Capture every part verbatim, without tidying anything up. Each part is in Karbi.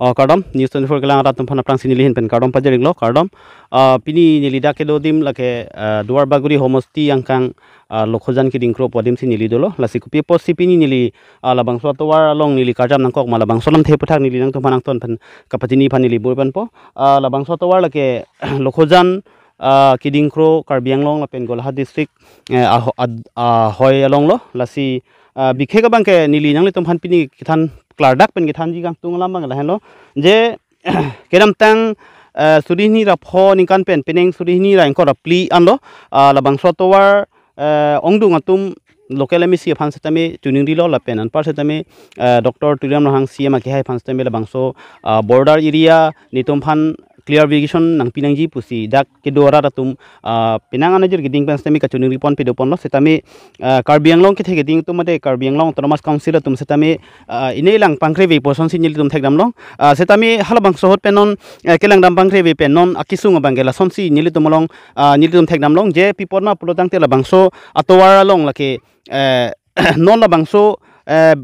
Oh, kardom, News twenty-four kelang arat atum aphan aphrangsi neli ahin pen kardom pajir-iklo, kardom. Ah, pini neli dak kedo adim lake, ah, Duarbagori homosti angkang, ah, Lokhojan Kidingkro pu adim si neli dolo. Lasi kopi apotsi pini neli, ah, labangso atovar along neli karjap nangkok ma, labangso alamthe aputhak neli nangtumphan nangton pen kapachini aphan neli bor-iponpo. Ah, labangso atovar lake Lokhojan, ah, Kidingkro, Karbi Anglong lapen Golaghat district, eh, aho-, ad-, ahoi along lo. Lasi, ah, bikhek abangke neli nanglitumphan pini kethan klardak pen kethanji kangtung alam abang lahenlo. Je kedamtang, eh, suri hini ra pho ningkan pen penang suri hini ra ingkoi ra phli anlo, ah, labangso atovar, eh, ongdung atum local M A C aphan setame chuningrilo lapen anpar setame, eh, Doctor Tuliram Ronghang C M akehai aphan setame labangso, ah, border area netum aphan clarification nangpi nangji pusi dak kedo arat atum, ah, penang anajir keding pen setame kachuningri pon pado ponlo setame, ah, Karbi Anglong kethe keding atum mate Karbi Anglong Autonomous Council atum setame, ah, ine lang pangkre-ve pu asonsi nelitum thekdam long. Ah, setame halabangso ahut pen non, eh, kelangdam pangkre-ve pen non akesung abangke lasonsi nelitum along, ah, nelitum thekdam long je pi apot ma pulo tangte labangso atovar along lake, eh, non labangso, eh,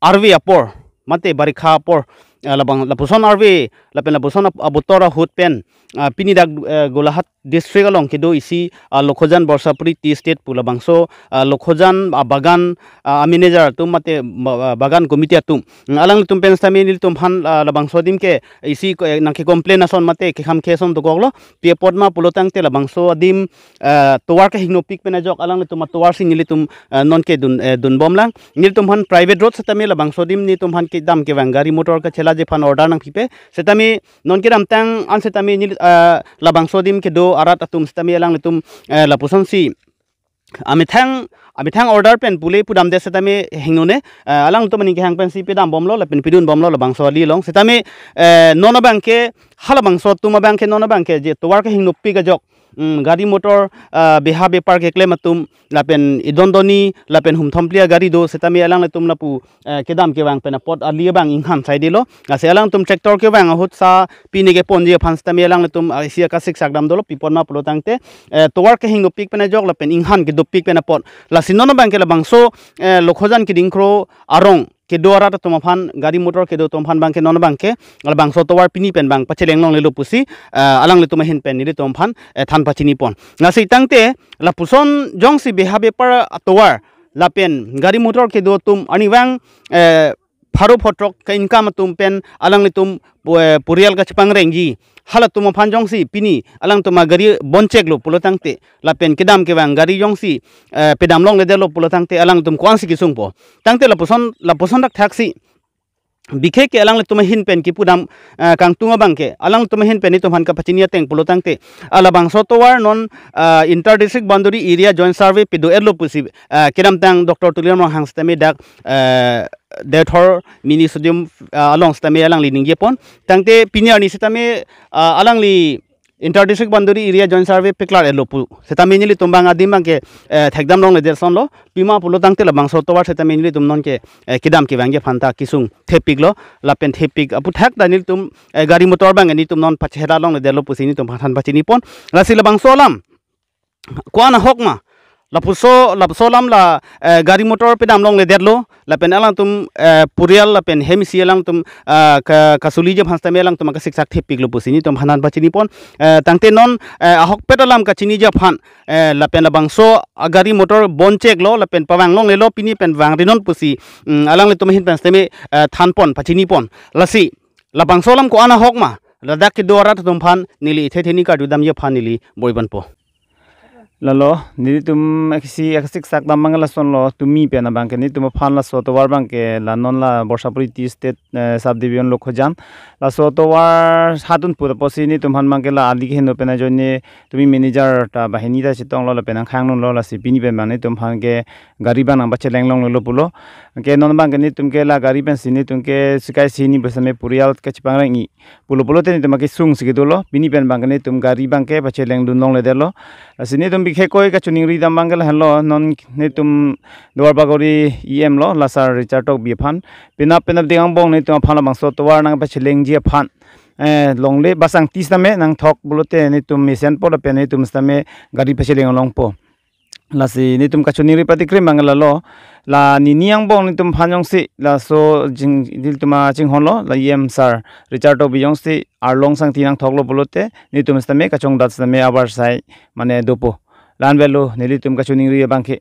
arve apor mate barikha apor, eh, labang lapuson arve lapen lapuson ap-, abotor ahut pen, ah, pini dak, eh, Golaghat district along kedo isi, ah, Lokhojan Borsapuri Tea Estate pu labangso, ah, Lokhojan, ah, bagan, ah, manager atum mate, ah, bagan committee atum, mm, alanglitum pen setame nelitum aphan, ah, labangso adim ke isi ko, eh, nangke-complain ason mate kekhamkhe ason dokoklo. Pi apot ma pulo tangte labangso adim, eh, tovar kehingnopik pen ajok alanglitum atovar si nelitum, eh, non kedun, eh, dunbom lang. Nelitum aphan private road setame labangso adim netum aphan kedam kevang gari motor kachelaji aphan order nangpipe. Setame non kedamtang an setame neli, eh, labangso adim kedo arat atum setame alanglitum, eh, lapusonsi amethang, amethang order pen pule pudamde setame hingnone, eh, alangtum aning kehang pensi pedambomlo lapen pedunbomlo labangso ali along. Setame, eh, non abangke halabangso atum abangke non abangke je tovar kehingnopik ajok, mm, gari motor, ah, beha bepar keklem atum lapen idon doni lapen humthom phli agari do setame alanglitum lapu, eh, kedam kevang pen apot ali abang inghan saidelo. Lasi alangtum tractor kevang ahut sa pini keponji aphan setame alanglitum, ah, isi akasiksak dam dolo, pi apot ma pulo tangte, eh, tovar kehingnopik pen ajok lapen inghan kedopik pen apot. Lasi non abangke labangso, eh, Lokhojan Kidingkro arong kedo arat atum aphan, gari motor kedo atum aphan abangke non abangke labangso atovar pini pen abang pacheleng longlelo pusi, eh, alanglitum ahin pen nelitum aphan, eh, than pachini pon. Lasi tangte lapuson jongsi beha bepar atovar lapen gari motor kedo atum arnivang, eh, pharo photrok ke-income atum pen alanglitum pu-, eh, purial kachepangrengji halatum aphan jongsi pini alangtum agari boncheklo pulo tangte lapen kedam kevang gari jongsi, eh, pedam longledetlo pulo tangte alangtum ko-ansi kesungpo. Tangte lapuson, lapuson thakthaksi bikhek ke alanglitum ahin pen kipudam, eh, kangtung abangke alangtum ahin pen netum aphan kapachini ateng pulo tangte, ah, labangso atovar non, ah, Inter District Boundary Area Joint Survey pedo-etlo pusi, ah, kedamtang Doctor Tuliram Ronghang setame dak, eh, Deothor Mini Stadium, ah, along setame alangli ningje pon. Tangte pini arni setame, ah, alangli Inter District Boundary Area Joint Survey peklar-etlo pu setame nelitum abang adim abangke, eh, thekdam longledet asonlo. Pima pulo tangte labangso atovar setame nelitum nonke, eh, kedam kevangji aphan ta kesung thepiklo lapen thepik aputhak ta nelitum, eh, gari motor abang netum non pacheheda longledetlo pusi netum aphan than pachini pon. Lasi labangso alam ko-an ahok ma, lapuso, lapuso alam la, eh, gari motor pedam longledetlo lapen alangtum, eh, purial lapen hem isi alangtum, eh, ka, kasuliji aphan setame alangtum akasiksak thepiklo pusi netum aphan than pachini pon. Eh, tangte non, eh, ahokpet alam kachiniji aphan, eh, lapen labangso agari motor boncheklo lapen pavang longlelo pini pen vangri non pusi, mm, alanglitum ahin pen setame, eh, than pon pachini pon. Lasi labangso alam ko-an ahok ma, ladak kedo arat atum aphan neli ithe theni kardudamji aphan neli bor-iponpo. Lalo, nelitum aksi, akasiksak dam abang lasonlo, tumi pen abangke netum aphan laso atovar abangke la non la Borsapuri Tea Estate, eh, Subdivision Lokhojan. Laso atovar hatun pura pusi netum aphan abangke la ali kehingno pen ajoine tumi manager ta banghini ta chetonglo lapen nangkhangnunlo, lasi pini pen abang netum aphan ke gari abang nangpacheleng longlelo pulo. Ke non abangke netum ke la gari pensi netum ke sikai sini bersama purial kachepangrengji pulo pulote netum akesungsi kedolo, pini pen abangke netum gari abangke pachelengdun longledetlo. Lasi netum bikhek koi kachiningri dam abangke lahenlo, non netum Duarbagori E M lo, la Sir Richard Tokbi aphan. Penap penapdik angbong netum aphan labangso atovar nangpachelengji aphan, eh, longle bus angti setame nangthok pulote netum mesenpo lapen netum setame gari pacheleng longpo. Lasi netum kachiningri patikrim abang lalo, la nini angbong netum aphan jongsi laso jing, nelitum achinghonlo, la E M sir Richard Tokbi jongsi arlong sangti nangthoklo pulote, netum sitame kachongdat sitame abar sai mane dopo. La-an avelo nelitum kachiningri abangke.